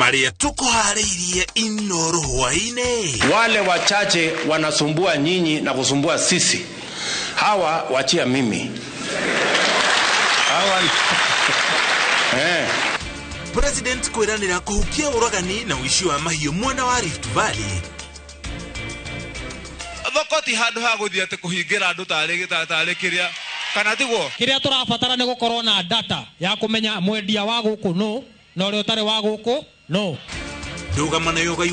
Marĩa tũkũharĩirie Inoro hwaĩ-inĩ. Wale wachache wanasumbua nyinyi na kusumbua sisi, hawa wachia mimi hawa eh. President kwĩranĩra kũhukia ũragani na ũici wa mahiũ mwena wa Rift Valley. Thoko ti handũ ha gũthiĩ atĩ kũhingĩra andũ tarĩ tarĩ kĩrĩa kana tiguo. Kĩrĩa tũrabatara nĩ gũkorwo na data ya kũmenya mwendia wa gũkũ nũ na ũrĩa ũtarĩ wa gũkũ nũ. Ndũgamano ya ũgai.